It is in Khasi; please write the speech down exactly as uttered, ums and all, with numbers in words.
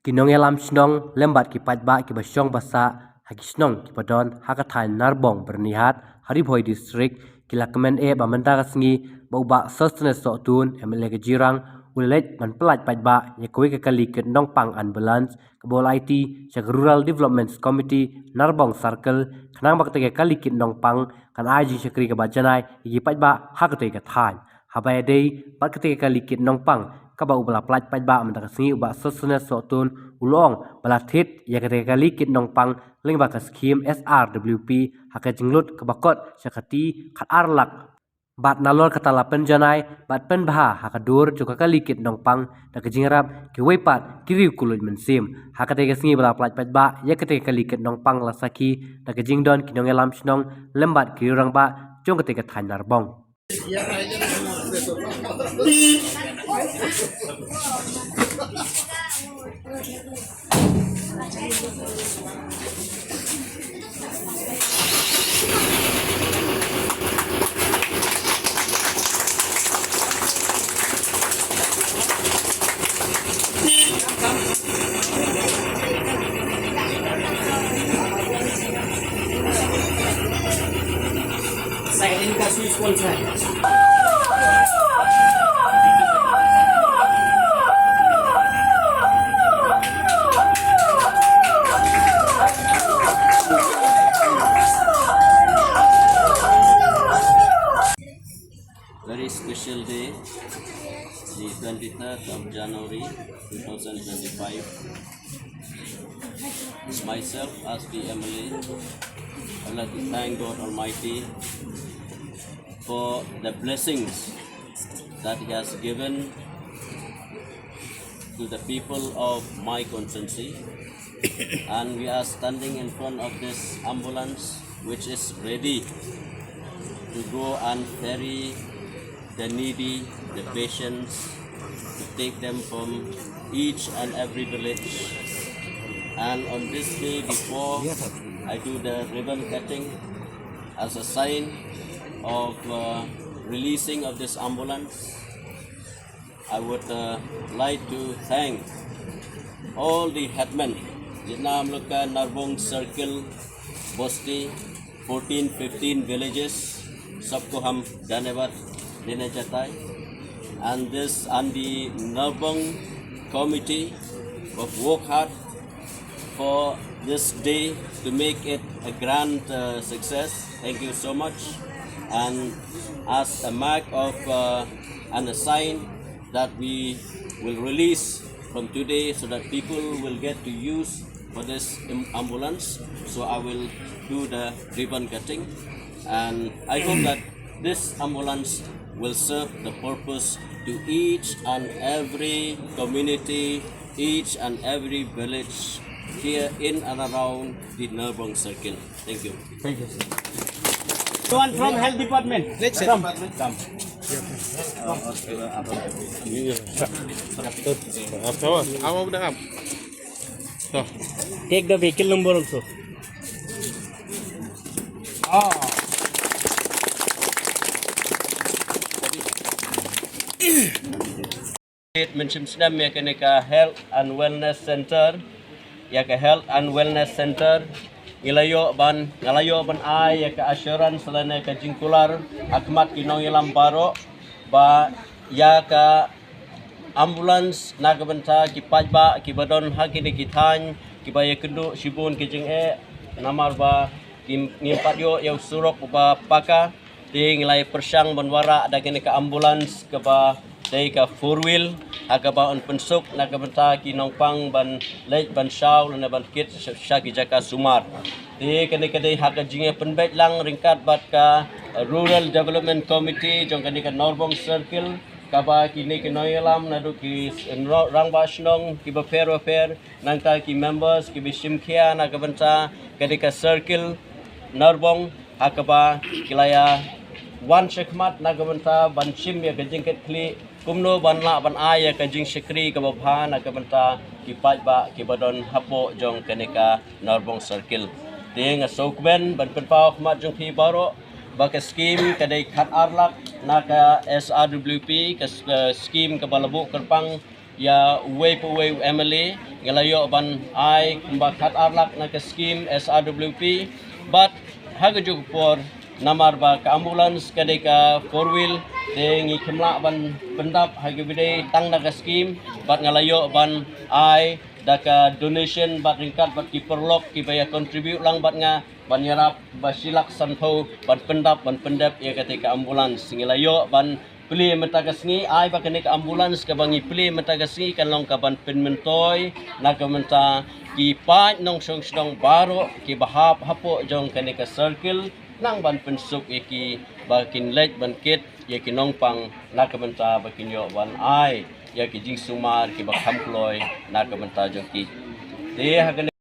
Ki nongïalam shnong lem bad ki paidbah kiba shong ba sah ha ki shnong kiba don ha ka thaiñ Narbong Byrnihat ha Ri Bhoi District ki la kmen eh ba mynta ka sngi ba u Bah Sosthenes Sohtun, M L A ka Jirang, u la leit ban pyllait paidbah ïa kawei ka kali kit nongpang ambulance kaba u la aiti sha ka Rural Development Committee Narbong Circle, khnang ba katei ka kali kit nongpang kan ai jingshakri kaba janai ïa ki paidbah ha katei ka thaiñ. Haba ïadei bad katei ka kali kit nongpang kaba u ba la pyllait paidbah mynta ka sngi, u Bah Sosthenes Sohtun u la ong ba la thied ïa katei ka kali kit nongpang lyngba ka skhim S R W P ha ka jinglut kaba kot sha ka kti khatar lak bad nalor kata la pynjanai bad pynbha ha ka dur jong ka kali kit nongpang da ka jingïarap kiwei pat ki riew kylluid mynsiem. Ha katei ka sngi ba la pyllait paidbah ïa katei ka kali kit nongpang la sakhi da ka jingdon ki nongïalam shnong lem bad ki riew rangbah jong katei ka thaiñ Narbong. Siren ka switch कौन सा है? Very special day, the twenty-third of January two thousand twenty-five. Myself, as the M L A, I'd like to thank God Almighty for the blessings that He has given to the people of my constituency. And we are standing in front of this ambulance, which is ready to go and ferry the needy, the patients, to take them from each and every village. And on this day, before I do the ribbon cutting, as a sign of uh, releasing of this ambulance, I would uh, like to thank all the headmen, Jitnam Luka, Narbong Circle, Bosti, fourteen, fifteen villages, सबको हम धन्यवाद देना चाहता है. And this and the Narbong committee of work hard for this day to make it a grand uh, success. Thank you so much. And as a mark of uh, and a sign that we will release from today so that people will get to use for this ambulance. So I will do the ribbon cutting, and I hope that this ambulance will serve the purpose to each and every community, each and every village here in and around the Narbong Circle. Thank you. Thank you, sir. One from health department. Come. Come. Apa? Apa udah, Am? Take the vehicle number also. Oh. Mynshim snem ïa kane ka Health and Wellness Center, ïa ka Health and Wellness Center ngi la ïoh ban, nga la ïoh ban ai ïa ka assurance lane ka jingkular ha khmat ki nongïalam baroh ba ïa ka ambulance na ka bynta ki paidbah kiba don ha kine ki thaiñ kiba ïakynduh shibun ki jingeh namar ba ngim pat ïoh ïa u surok uba paka. Te ngi la pyrshang ban wanrah da kane ka ambulance kaba dei ka four wheel ha kaba yn pynsuk na ka bynta ki nongpang ban leit ban shaw lane ban kit sha ki jaka sumar. Te kane ka dei ha ka jingïapynbeit lang ryngkat bad ka Rural Development Committee jong kane ka Norbong Circle, kaba kine ki nongïalam naduh ki rangbah shnong kiba pher ba pher, nangta ki members kiba shim khia na ka bynta kane ka Circle Norbong, ha kaba ki la ïa wan shakhmat na ka bynta ban shim ïa ka jingkitkhlieh kumno ban lah ban ai ïa ka jingshakri kaba bha na ka bynta ki paidbah kiba don hapoh jong kane ka Norbong Circle. Te nga sngewkmen ban pynpaw khmat jong phi baroh ba ka skim ka dei khat ar lak na ka S R W P, ka skim kaba la buh kyrpang ïa uwei pa uwei u M L A, ngi la ïoh ban ai kumba khat ar lak na ka skim S R W P, bad ha ka juh ka por namar ba ka ambulance ka dei ka four wheel, te ngi khlem lah ban pyndap ha kaba dei tang na ka skim, bad nga la ïoh ban ai da ka donation bad ryngkat bad ki paralok kiba ïa contribute lang bad nga ban ïarap ba shi lak sanphew ban pyndap ban pyndep ïa kata ka ambulance. Ngi la ïoh ban plie mynta ka sngi, ai ba kane ka ambulance kaba ngi plie mynta ka sngi kan long kaban pynmyntoi na ka bynta ki paid nongshong shnong baroh kiba hap hapoh jong kane ka circle, nang ban pynsuk ïa ki ba kin leit ban kit ïa ki nongpang na ka bynta ba kin ïoh ban ai ïa ki jingsumar kiba kham kloi na ka bynta jong ki. Te ha kane